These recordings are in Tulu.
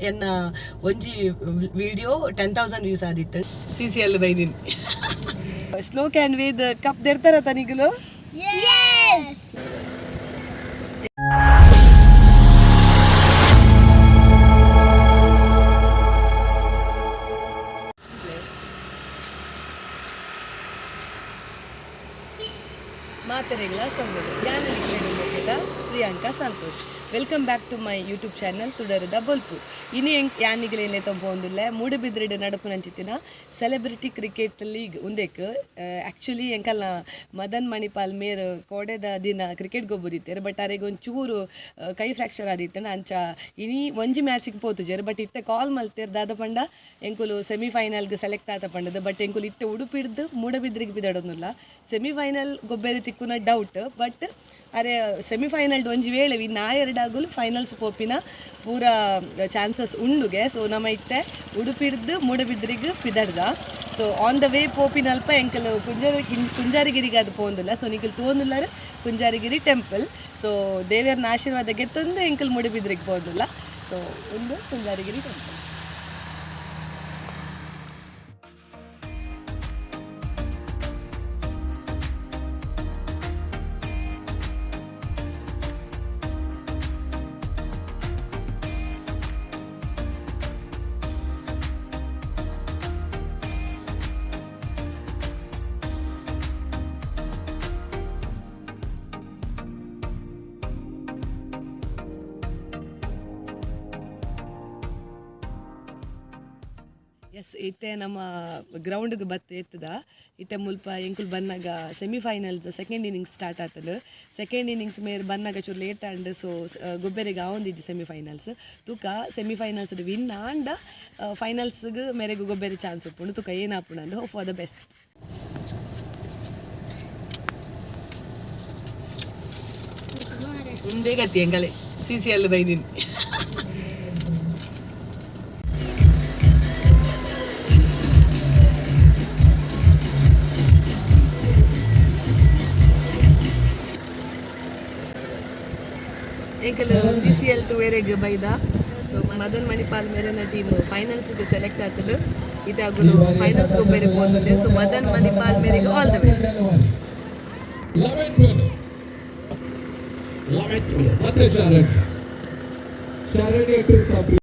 ಎನ್ನ ಒಂಜಿ ವಿಡಿಯೋ 10,000 ವ್ಯೂಸ್ ಆದಿತ್ತು. ಸಿ ಸಿ ಎಲ್ ಬೈದಿನಿ. ಶ್ಲೋಕ್ ಆ್ಯಂಡ್ ವೇದ್ ಕಪ್ ದೆರ್ತಾರ ತನಿಗಲು. ಮಾತೆರೆಗ್ಲ ಸೊಲ್ಮೆಲು. ಯಾನ್ Priyanka Santosh. Welcome back to my YouTube channel ತುಡರದ ಬೊಲ್ಪು. ಇನಿ ಯಾನಿಗಲೇನೆ ತೊಂಪೊಂದುಲ್ಲೆ ಮೂಡುಬಿದ್ರೆಡ್ ನಡಪುನಂಚಿತ್ತಿನ ಸೆಲೆಬ್ರಿಟಿ ಕ್ರಿಕೆಟ್ ಲೀಗ್ ಉಂದೆಕ್. ಆ್ಯಕ್ಚುಲಿ ಎಂಕಲ್ನ ಮದನ್ ಮಣಿಪಾಲ್ ಮೇರ್ ಕೋಡೆದ ದಿನ ಕ್ರಿಕೆಟ್ ಗೊಬ್ಬುದಿತ್ತೆರ್, ಬಟ್ ಅರೆಗ್ ಒಂಚೂರು ಕೈ ಫ್ರಾಕ್ಚರ್ ಆದಿತ್ತಂಡ ಅಂಚ ಇನಿ ಒಂಜಿ ಮ್ಯಾಚಿಗೆ ಪೋತುಜೆರ್. ಬಟ್ ಇತ್ತೆ ಕಾಲ್ ಮಲ್ತೆರ್, ದಾದ ಪಂಡ ಎಂಕುಲು ಸೆಮಿಫೈನಲ್ಗೆ ಸೆಲೆಕ್ಟ್ ಆತ ಪಂಡದು. ಬಟ್ ಎಂಕುಲು ಇತ್ತೆ ಉಡುಪಿಡ್ದು ಮೂಡಬಿದ್ರಿಗೆ ಬಿದಡೊಂದುಲ್ಲ. ಸೆಮಿಫೈನಲ್ ಗೊಬ್ಬೆರೆ ತಿಕ್ಕುನ ಡೌಟ್. ಬಟ್ ಅರೆ ಸೆಮಿಫೈನಲ್ ಒಂಜಿ ವೇಳೆ ನಾ ಎರಡಾಗುಲು ಫೈನಲ್ಸ್ ಪೋಪಿನ ಪೂರ ಚಾನ್ಸಸ್ ಉಂಡುಗೆ. ಸೊ ನಮ್ಮ ಇತ್ತೆ ಉಡುಪಿಡ್ದು ಮೂಡಬಿದ್ರಿಗೆ ಪಿದಡ್ದ. ಸೊ ಆನ್ the way ಪೋಪಿನಲ್ಪ ಎಂಕಲು ಕುಂಜಾರಿಗಿರಿಗೆ ಅದು ಪೋಂದುಲ್ಲ. ಸೊ ನಿಕಲ್ ತೋಂದುಲ್ಲಾರ ಕುಂಜಾರಿಗಿರಿ ಟೆಂಪಲ್. ಸೊ ದೇವೆರ್ನ ಆಶೀರ್ವಾದ ಗೆತ್ತೊಂದು ಎಂಕಲ್ ಮೂಡಬಿದ್ರಿಗೆ ಪೋಂದುಲ್ಲ. ಸೊ ಒಂದು ಕುಂಜಾರಿಗಿರಿ ಟೆಂಪಲ್. ಎಸ್, ಇತ್ತೆ ನಮ್ಮ ಗ್ರೌಂಡ್ಗೆ ಬತ್ತು ಎತ್ತದ. ಇತ್ತೆ ಮುಲ್ಪ ಎಂಕುಲು ಬನ್ನಾಗ ಸೆಮಿಫೈನಲ್ಸ್ ಸೆಕೆಂಡ್ ಇನ್ನಿಂಗ್ಸ್ ಸ್ಟಾರ್ಟ್ ಆತಂಡು. ಸೆಕೆಂಡ್ ಇನ್ನಿಂಗ್ಸ್ ಮೇರ್ ಬನ್ನಾಗ ಚೂರು ಲೇಟ್ ಆಂಡ್. ಸೊ ಗೊಬ್ಬೆರೆಗ್ ಆವೊಂದಿಜ್ಜಿ ಸೆಮಿಫೈನಲ್ಸ್. ತೂಕ ಸೆಮಿಫೈನಲ್ಸ್ ವಿನ್ ಆಂಡ ಫೈನಲ್ಸ್ಗೆ ಮೇರೆಗ್ ಗೊಬ್ಬೆರೆ ಚಾನ್ಸ್ ಉಪ್ಪುಂಡು. ತೂಕ ಏನಾಪುಂಡು ಅಂದ್. Hope for the best. ಉಂದೇ ಗತಿ ಎಂಗಲೆ ಸಿ ಸಿ ಎಲ್ ಬೈದಿನಿ. ಎಂಕಲ್ ಸಿ ಸಿ ಎಲ್ ಟು ಬೈದ. ಸೊ ಮದನ್ ಮಣಿಪಾಲ್ ಮೇರೆನ ಟೀಮ್ ಫೈನಲ್ಸ್ಗೆ ಸೆಲೆಕ್ಟ್ ಆತದು. ಇದಾಗಲು ಫೈನಲ್ಸ್ ಗೊಬ್ಬೆರೆ ಪೋತದೆ. ಸೊ ಮದನ್ ಮಣಿಪಾಲ್ ಮೇರೆಗೆ ಆಲ್ the best. 11-12. 11-12. ಮತ್ತೆ Sharanya Sharanya to Sabri.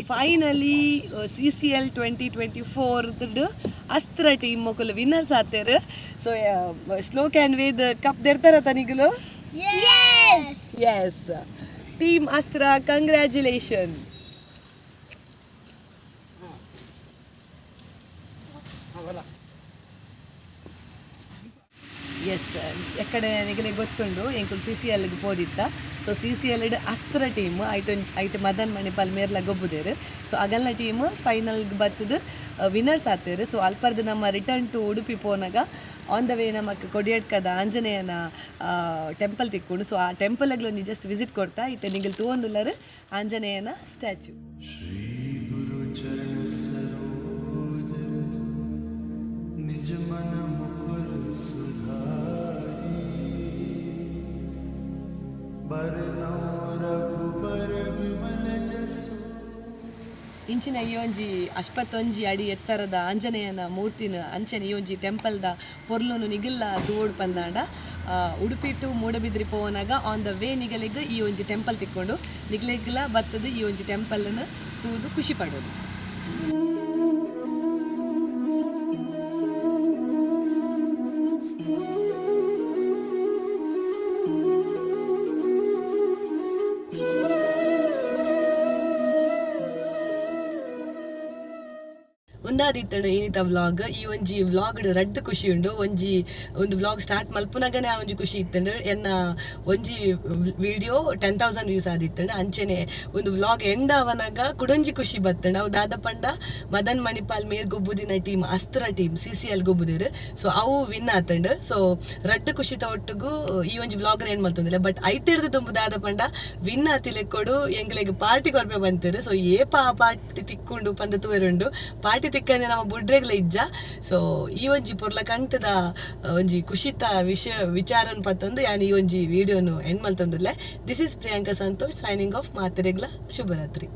Finally CCL 2024 Astra team ಮೊಕುಲು ವಿನ್ನರ್ಸ್ ಆತೇರು. So Shlok and Ved cup ದೆರ್ತಾರ ತನಿಗುಲು. Yes, team Astra, congratulation. Yes, ಎಕ್ಕಡೆ ನಿಗಲೆ ಗೊತ್ತುಂಡು, ಎಂಕುಲು ಸಿ ಸಿ ಎಲ್ಗೆ ಪೋದಿತ್ತ. So C C L Astra team ಐಟ್ ಐಟ್ ಮದನ್ ಮಣಿಪಾಲ್ ಮೇರ್ಲ ಗೊಬ್ಬುದೇರು. ಸೊ ಅಗಲ್ನ ಟೀಮ್ ಫೈನಲ್ಗೆ ಬತ್ತದು ವಿನ್ನರ್ಸ್ ಆತೇರು. ಸೊ ಅಲ್ಪರ್ದು ನಮ್ಮ ರಿಟರ್ನ್ ಟು ಉಡುಪಿ ಪೋನಾಗ ಆನ್ the way ನಮಕ್ ಕೊಡಿಯಡ್ಕದ ಆಂಜನೇಯನ ಟೆಂಪಲ್ ತಿಕ್ಕೊಂಡು. ಸೊ ಆ ಟೆಂಪಲ್ ಒಂಜಿ ಜಸ್ಟ್ ವಿಸಿಟ್ ಕೊಡ್ತಾ. ಇತ್ತೆ ನಿಗಲ್ ತೂವೊಂದುಲ್ಲರು ಆಂಜನೇಯನ ಸ್ಟ್ಯಾಚ್ಯೂ. श्री गुरु चरण सरोज रज, निज मन मुकुर सुधारी। बरनउँ रघुबर बिमल जसु। ಇಂಚಿನ ಈ ಒಂಜಿ 81 ಅಡಿ ಎತ್ತರದ ಆಂಜನೇಯನ ಮೂರ್ತಿನ, ಅಂಚನೆ ಈ ಒಂಜಿ ಟೆಂಪಲ್ದ ಪೊರ್ಲುನು ನಿಗಿಲ್ಲ ತೂವೊಡು ಪಂದಾಂಡ. ಉಡುಪಿ ಟು ಮೂಡಬಿದ್ರಿ ಪೋವನಾಗ ಆನ್ the way ನಿಗಲೆಗ್ ಈ ಒಂಜಿ ಟೆಂಪಲ್ ತಿಕ್ಕೊಂಡು ನಿಗಲೆಗ್ಲ ಬತ್ತದು ಈ ಒಂಜಿ ಟೆಂಪಲ್ನ ತೂದು ಖುಷಿ ಪಡೋದು. ಒಂದಾದಿತ್ತಂಡು ಇನಿತ ವ್ಲಾಗ್. ಈ ಒಂಜಿ ವ್ಲಾಗ್ ರಡ್ಡ್ ಖುಷಿ ಉಂಡು. ಒಂಜಿ ಒಂದು ವ್ಲಾಗ್ ಸ್ಟಾರ್ಟ್ ಮಲ್ಪುನಗನೆ ಆ ಒಂಜಿ ಖುಷಿ ಇತ್ತಂಡು. ಎನ್ನ ಒಂಜಿ ವಿಡಿಯೋ 10,000 ವ್ಯೂಸ್ ಆದಿತ್ತಂಡು. ಅಂಚೆನೆ ಒಂದು ವ್ಲಾಗ್ ಎಂಡ್ ಅವನಾಗ ಕುಡೊಂಜಿ ಖುಷಿ ಬತ್ತಂಡು. ಅವು ದಾದ ಪಂಡ ಮದನ್ ಮಣಿಪಾಲ್ ಮೇರ್ ಗೊಬ್ಬುದಿನ ಟೀಮ್ ಅಸ್ತ್ರ ಟೀಮ್ ಸಿಸಿಎಲ್ ಗೊಬ್ಬುದಿರು. ಸೊ ಅವು ವಿನ್ ಆತಂಡು. ಸೊ ರಡ್ಡ್ ಖುಷಿತ ಒಟ್ಟುಗು ಈ ಒಂಜಿ ವ್ಲಾಗ್ ಏನ್ ಮಲ್ತೊಂದಿಲ್ಲ. ಬಟ್ ಐತಿರ್ದು ದುಂಬು ದಾದ ಪಂಡ ವಿನ್ ಆತಿಲೆಕ್ಕೊಡು ಎಂಗ್ಲೆಗ್ ಪಾರ್ಟಿ ಕೊರ್ಪೆ ಬಂತಿರು. ಸೊ ಏಪ ಆ ಪಾರ್ಟಿ ತಿಕ್ಕೊಂಡು ಪಂದ ತೂವೆರುಂಡು. ಪಾರ್ಟಿ ತಿಕ್ಕಂದೆ ನಮ್ಮ ಬುಡ್ರೆಗ್ಲ ಇಜ್ಜ. ಸೊ ಈ ಒಂಜಿ ಪೊರ್ಲ ಕಂಟದ ಒಂಜಿ ಖುಷಿತ ವಿಷಯ ವಿಚಾರನ್ ಪತ್ತೊಂದು ಯಾನ್ ಈ ಒಂಜಿ ವಿಡಿಯೋನು ಎಂಡ್ ಮಲ್ತೊಂದುಲ್ಲೆ. This is Priyanka Santosh signing off. ಮಾತೆರೆಗ್ಲ ಶುಭರಾತ್ರಿ.